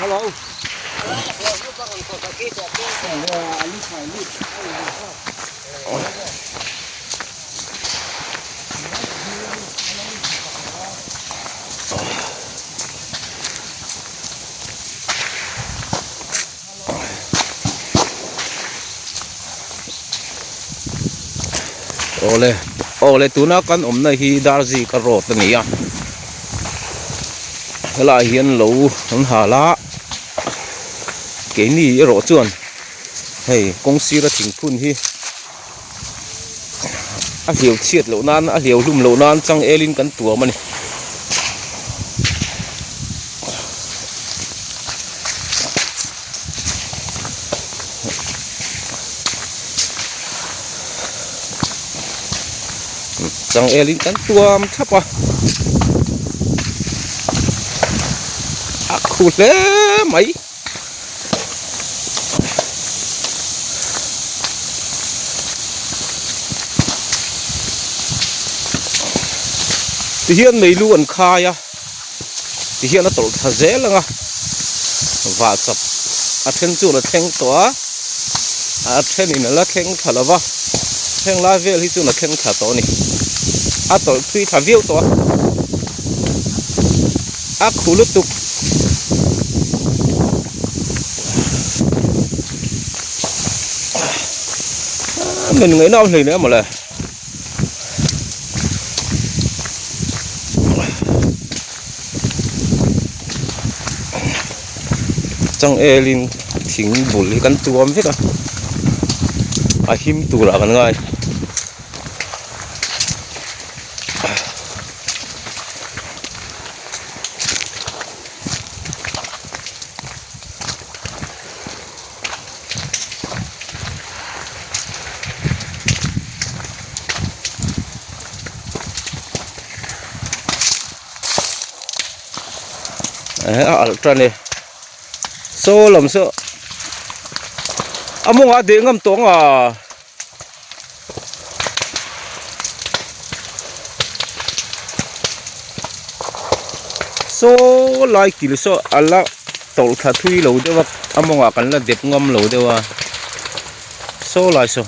Awle awle tuna kan awmna hi Darzika road a ni a helaiah hian lo an hal a keini erawh chuan hei kawng sira thingphun hi a hliau chhiat loh nan a hliau hlum loh nan changel in kan tuam a ni. Changel in kan tuam thlap a a khu hle mai. Tihian meilu an khai a tihian a tawlh thla zel ang a vah chap a then chuan a thleng tawh a a thenin a la thleng thla lo va heng lai vel hi chuan a thleng thla tawh a ni a tawlh thui thla viau tawh a a khu lutuk. Min ngaihna awm hlei hle mawle. Changel in thing bul hi kan tuam vek a a him turah kan ngai. A alh tan e saw lam saw a mawngah a deh ngam tawh ang a. Saw lai kil saw a la tawlh thla thui lo deuh a a mawngah kan la dep ngam lo deuh a saw lai saw.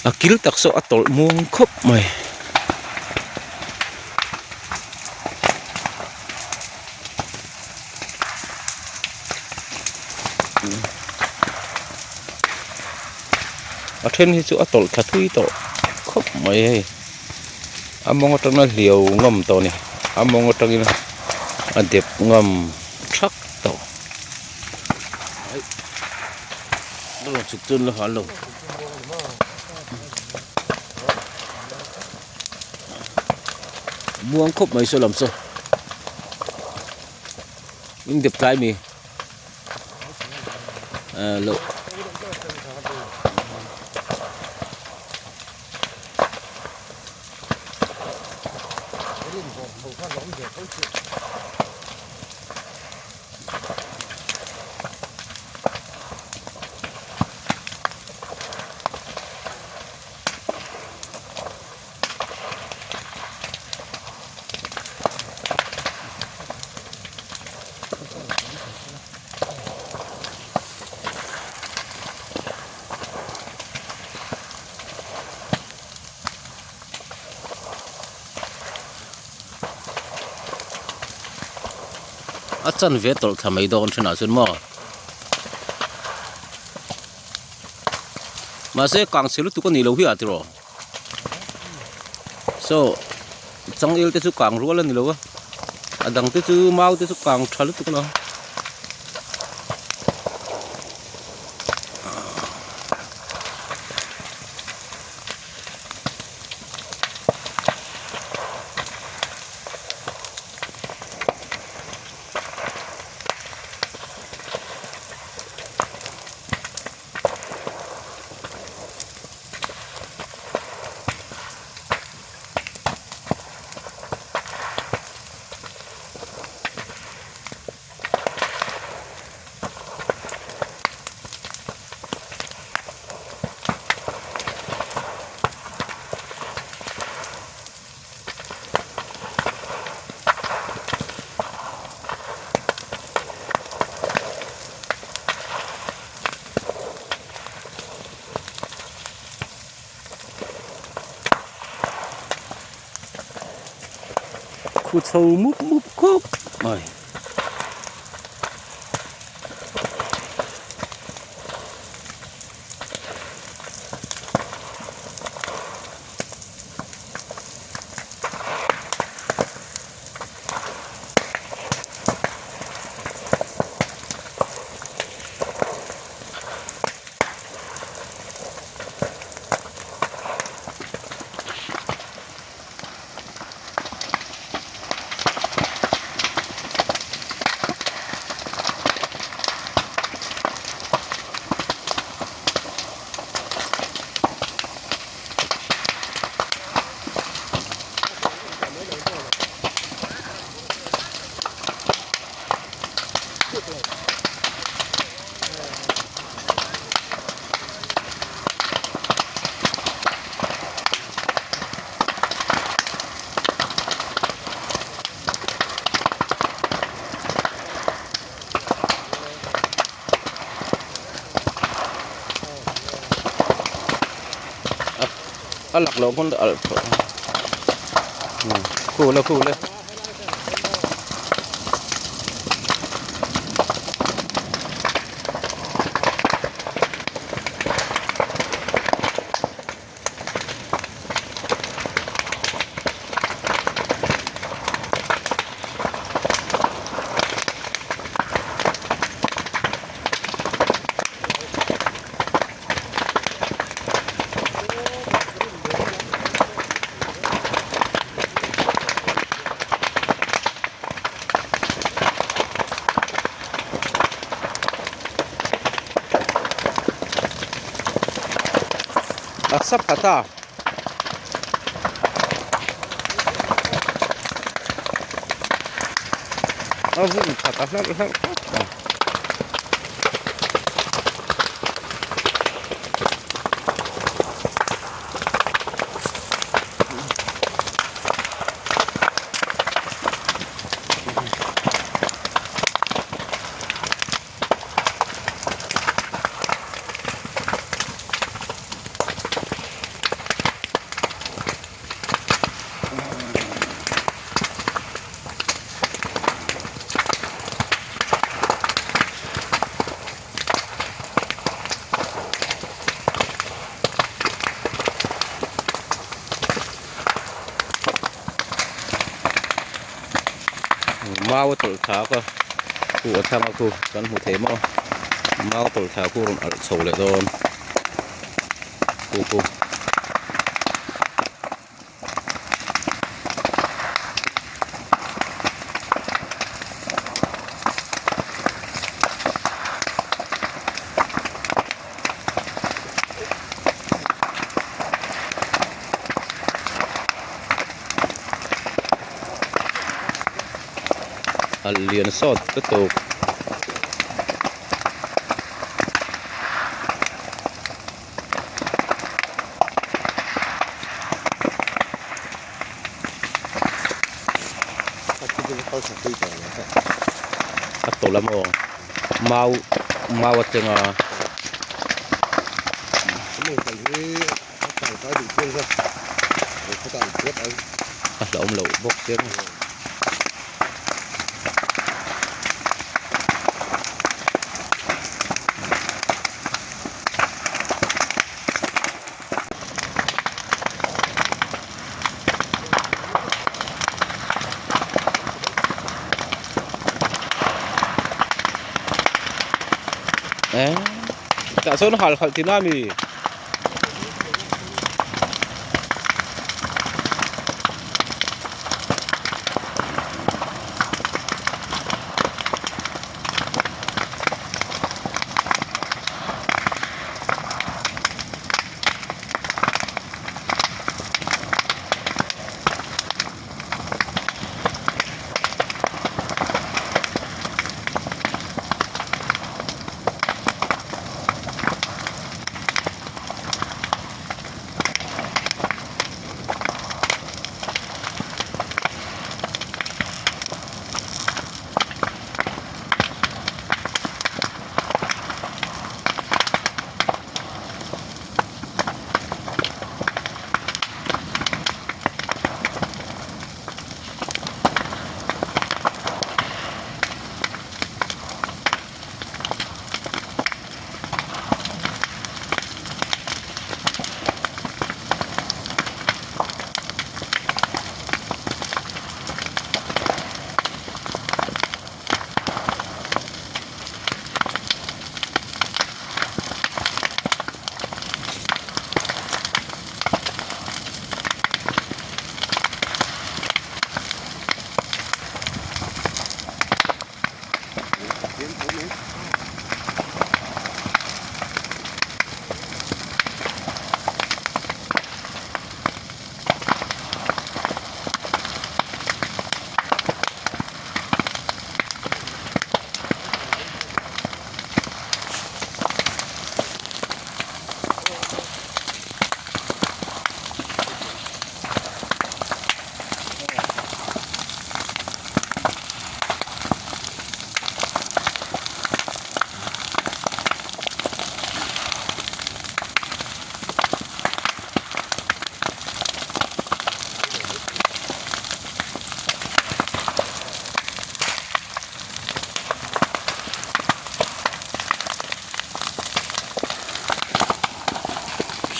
A kil tak saw a tawlh muang khawp mai. A then hi chu a tawlh thla thui tawh khawp mai hei a mawng atanga hliau ngam tawh a ni a mawng atangin a dep ngam thak tawh chuk chun la hal lo. Muang khawp mai saw lam saw in dep tlai mi loh. A chanve tawlh thla mai dawn thinah chuan maw. Mahse kang chhe lutuk a nih loh hi a tiraw. Saw changel te chu kang rual a ni lo a, a dang te chu mau te chu kang tha lutuk a ni. Khu chho mup mup khawp mai. A lak loh hmun alh tawh khu le khu le. A sa phat a. A vung phat a hlarh hlarh khawp mai. Mau a tawlh thla ka khu a thlang a khu kan hmu thei maw mau tawlh thla khu rawn alh chho leh dawn khu khu. A lian sawt lutuk. A tawlh a maw mau mau a teng a. A hlauhawm loh bawk che a. Tah chuan hal khalh tina mi.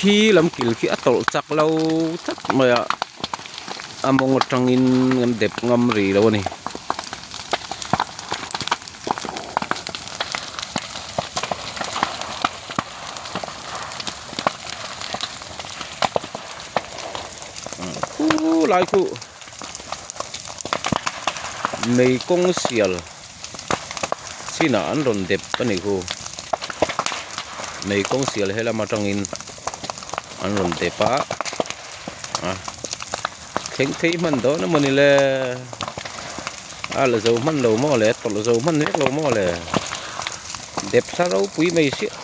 Khi lam kil khi a tawlh chak lo tlat mai a a mawng atangin an dep ngam rih lo a ni. Khu lai khu mei kawng sial chinah an rawn dep a ni khu mei kawng sial helam atangin an rawn dep a a thleng phei hman dawn emaw ni le a la zo hman lo maw le tawlh zo hman vek lo maw le dep thla ropui mai siah.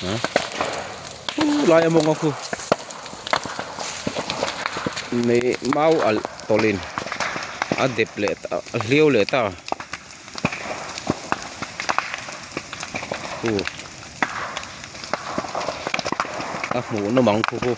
Khu lai a mawng a khu mei mau alh tawlhin a dep leh ta a hliau leh ta khu a hmuh nawm ang khu khu.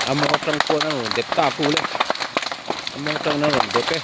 A mawng atang chuan a rawn dep ta kul e a mawng atangin a rawn dep e.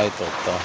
zai tawp ta.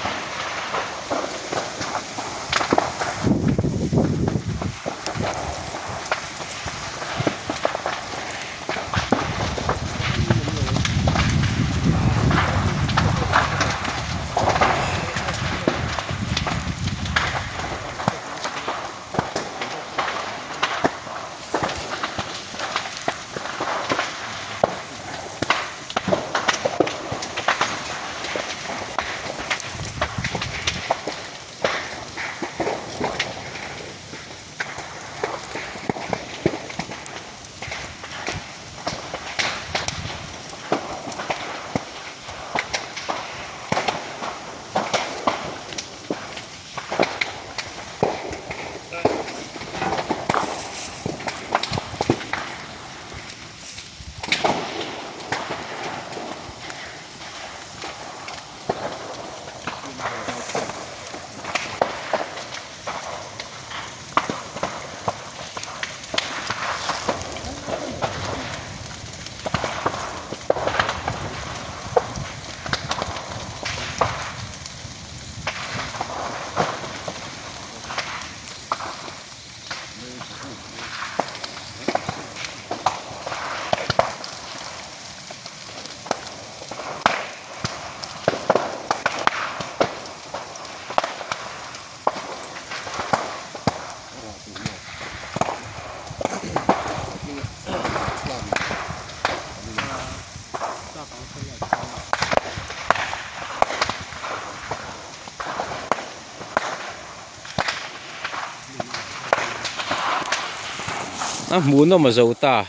A hmuhnawm a zo ta.